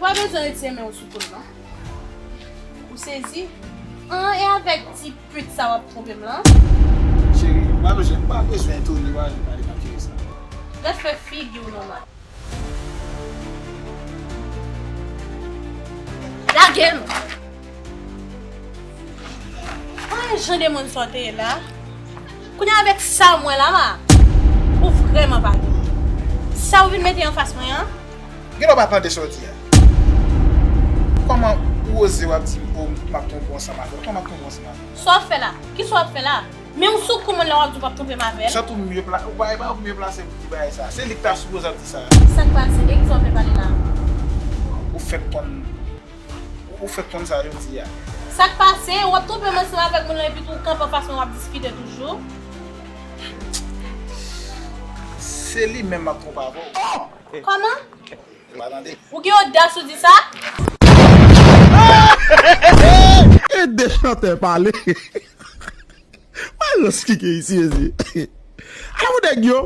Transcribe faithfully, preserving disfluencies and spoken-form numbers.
Pa bezwen retire men w sou kò l non. Ou sezi? An, e avèk ti pit sa w ap twonpe m lan? Cheri, m pa bezwen, m pa bezwen etone, m pa bezwen pale nan tele sa. Gad fè figi w nòmal. Lage m! An, jan de moun sa w te ye la? Kounye a avèk sa w mwen la, ma, ou vrèman pa gen. Sa w vin mete anfas mwen an? Gen lè w pa tande sa w di a. Kòman ou oze w ap di m, o, m ap twonpe w ansanm avè w? Kòman m ap twonpe w ansanm avè w? Sa w ap fè la? Kisa w ap fè la? Men w sou kou moun la w ap di w p ap twonpe m avè l? Sa tou mye pla, ou pa, e pa ou mye plase pou di bagay sa. Se li k ta sipoze ap di sa. Sa k pase? De kisa w ap pale la? Ou fèk konn, ou fèk konn sa jodi a. Sa k pase? W ap twonpe m ansanm avèk moun lan epi tou w kanpe anfas mwen w ap diskite toujou? Se li menm m ap twonpe avè w. Kòman? Ou pa tande? Ou gen odas ou di sa? E de chantè pale. Mwen rans ki gen isi, mezi. Ala pou nèg yo.